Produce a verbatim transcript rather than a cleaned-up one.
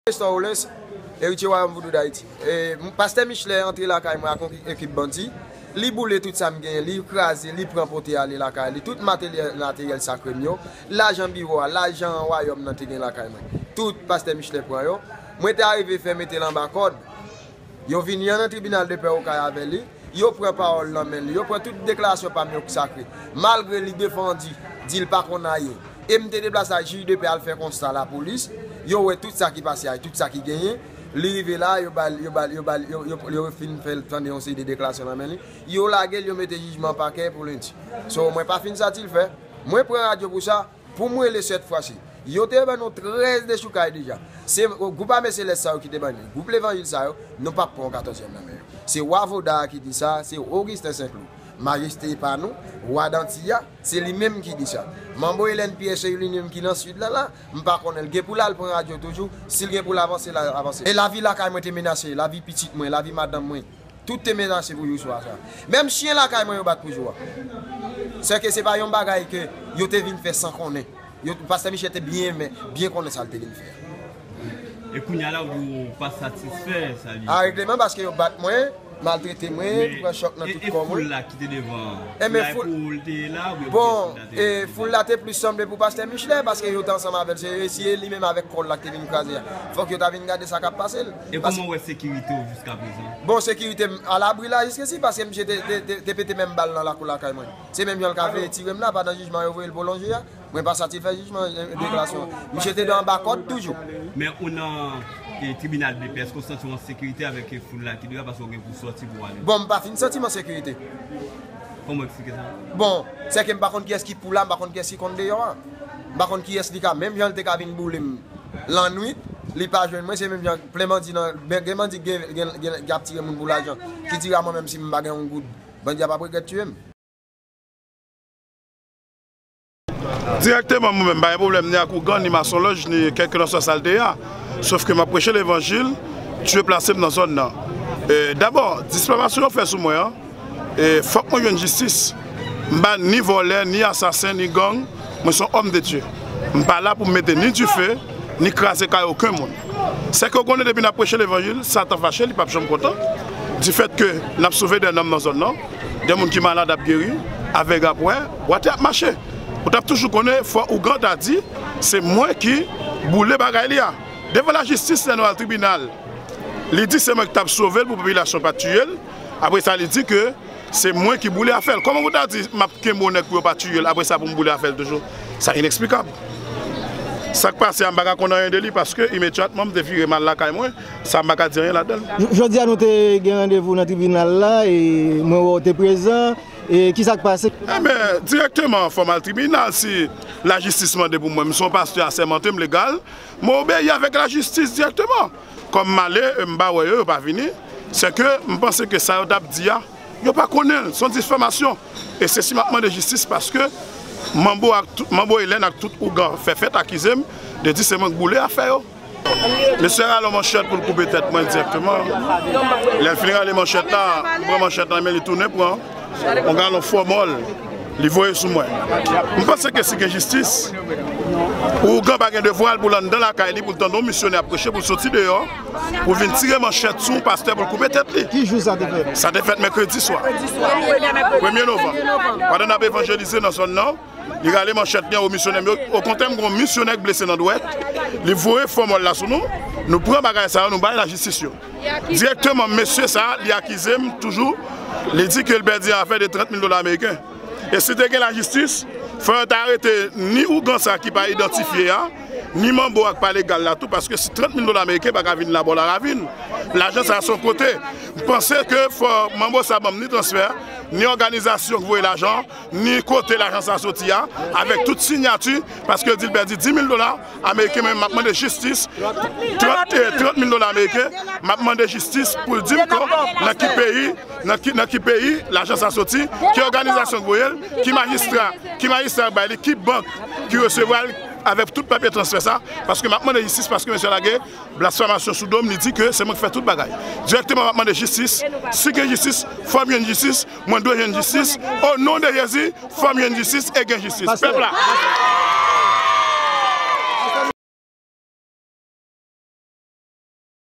Nestor Rolens, Eritye Wayòm Voodoo Dayiti. E, m, Pastè Michelet antre lakay mwen ak yon ekip bandi. Li boule tout sa m genyen, li kraze, li pran pote ale lakay li. Tout materyèl, materyèl sakre m yo, lajan biwo a, lajan wayòm nan te gen lakay mwen. Tout Pastè Michelet pran yo. Mwen te arive fè mete l anba kòd. Yo vin nan tribinal de pè Okay avè li, yo pran pawòl nan men li, yo pran tout deklarasyon pa m yo ki sakre. Malgre li defandi, di l pa konn ayen. E m te deplase ak jij de pè al fè konsta lapolis, yo wè tout sa ki pase a, tout sa ki genyen. Li rive la, yo ba l, yo ba l, yo ba l, yo, yo, yo fin fè l tande yon seri de deklarasyon nan men li. Yo lage l, yo mete jijman pakè pou lendi. So, mwen pa fin satisfè. Mwen pran radyo pou sa. Pou m rele sèt fwa si. Yo te ban nou trèz dechoukay deja. Se gwoup ame selès sa yo ki te ban nou. Gwoup levanjil sa yo, nou p ap pran yon katòzyèm nan men yo. Se Wa Voda a ki di sa, se Augustin Saint-Cloud. Majeste pa nou, wa Danti a, se li menm ki di sa. Manbo Hélène Pierre, se li menm ki nan sid la la, m pa konnen l gen pou l al pran radyo toujou, si l gen pou l avanse, l avanse. E lavi lakay mwen te menase, lavi pitit mwen, lavi madanm mwen. Tout te menase pou jou swa sa. Menm chen lakay mwen yo bat pou jou a. Sèke se pa yon bagay ke yo te vin fè san konnen. Yo, Pastè Michelet te byen, men, byen konnen sa l te vin fè a. E kounye a la, ou di ou pa satisfè sa li. A regleman paske yo bat mwen, maltrete mwen, pran chòk nan tout kò mwen. E foul la ki te devan an? Ebyen, foul la pou ou l te ye la, oubyen foul la te plis sanble pou Pastè Michelet, paske yo te ansanm avè l, se, se li menm avèk kò l la ki te vin kraze a. Fòk yo ta vin gade sa k ap pase l. E kòman w wè sekirite w jiskaprezan? Bon, sekirite m alabri la jiskesi, paske misye te, te, te, te pete menm bal nan lakou lakay mwen. Se menm jan l ka veye tire m la, pandan jijman yo voye l pwolonje a. Mwen pa satisfè jijman, e, deklarasyon. Misye te anba kòd toujou. Men ou nan, e, tribinal de pè, èske w santi w an sekirite avèk, e, foul la ki deyò, paske w gen pou sòti pou w ale? Bon, m pa fin santi m an sekirite. Kòman w eksplike sa? Bon, sèke m pa konn kiyès ki pou la, m pa konn kiyès ki konn deyò a. M pa konn kiyès li ka, menm jan l te ka vin boule m lannwit, li pa jwenn mwen, se menm jan plen bandi nan, gen bandi ki gen, gen, gen, ki ap tire moun pou lajan, ki tire a mwen menm si m pa gen yon goud, bandi a p ap regrèt tiye m. Dirèkteman, mwen menm, m pa gen pwoblèm ni ak ougan, ni masonlòj, ni kèlkelanswa sa l te ye a. Sòf ke m ap preche levanjil, Dye plase m nan zòn nan. E, dabò, difamasyon yo fè sou mwen an, e, fòk mwen jwenn jistis. M pa ni vòlè, ni asasen, ni gang. Mwen se yon òm de Dye. M pa la pou m mete ni dife, ni kraze kay okenn moun. Sèke w konnen depi n ap preche levanjil, Satan fache, li p ap janm kontan. Difèt ke n ap sove dè nanm nan zòn nan, dè moun ki malad ap geri, avèg ap wè, watè ap mache. Ou t ap toujou konnen, fò ougan ta di, se mwen ki boule bagay li a. Devan lajistis, lè nou al tribinal, li di se mwen ki t ap sove l pou popilasyon pa t tiye l. Apre sa, li di ke se mwen ki boule afè l. Kòman pou ta di m ap kenbe yon nèg pou yo pa tiye l, apre sa pou m boule afè l toujou? Sa ineksplikab. Sa k pase a, m pa ka konn anyen de li paske imedyatman m te vire m al lakay mwen, sa m pa ka di anyen ladan l. J-, jodi a nou te gen randevou nan tribinal la e mwen wè w te prezan. E kisa k pase? Enben, dirèkteman, fò m al tribinal si lajistis mande pou mwen. M se yon pastè asèmante, m legal. Mwen obeyi avèk lajistis dirèkteman. Kòm m ale, e m pa wè yo, yo pa vini, sèke m panse ke sa yo t ap di a, yo pa konnen l, se yon difamasyon. E se si m ap mande jistis paske Manbo ak tout, Manbo Elèn ak tout ougan fè fèt akize m de di se mwen k boule afè yo. Mesye a rale yon manchèt pou l koupe tèt mwen dirèkteman. Lè l fin rale manchèt la, m pran manchèt nan men li, tounen pran yon galon fòmòl, li voye sou mwen. M panse ke si gen jistis, ougan pa gen devwa l pou l anndan lakay li, pou l tande yon misyonè ap preche, pou l soti deyò, pou l vin tire manchèt sou yon pastè, pou l koupe tèt li. Ki jou sa te fèt? Sa te fèt mèkredi swa. Premye novanm. Pandan n ap evanjelize nan zòn nan, li rale manchèt li anwo misyonè m yo. Okontrè, m gen yon misyonè k blese nan dwèt. Li voye fòmòl la sou nou. Nou pran bagay sa yo, nou bay lajistis yo. Dirèkteman, mesye sa a, li akize m toujou. Li di ke l pèdi afè de trant mil dola ameriken. E si te gen lajistis, fò yo ta arete ni ougan sa ki pa idantifye a, ni manbo a k pa legal la tou, paske si trant mil dola ameriken pa ka vin la bò Laravin, lajan sa a se yon kote. M panse ke fò manbo sa ban m ni transfè, ni òganizasyon k voye lajan, ni kote lajan sa soti a, avèk tout siyati, paske yo di l pèdi dis mil dola ameriken, men m ap mande jistis, trant, eh, trant mil dola ameriken, m ap mande jistis pou l di m kon nan ki peyi, nan ki, nan ki peyi lajan sa soti, ki òganizasyon k voye l, ki majistra, ki majistra k bay li, ki bank ki resevwa l avèk tout papye transfè sa, paske m ap mande jistis, paske mesye lage blasfamasyon sou do m, li di ke se mwen k fè tout bagay. Dirèkteman, m ap mande jistis. Si gen jistis, fò m jwenn jistis. Mwen dwe jwenn jistis. O non de Jezi, fò m jwenn jistis e gen jistis. Pastè. Pèp la.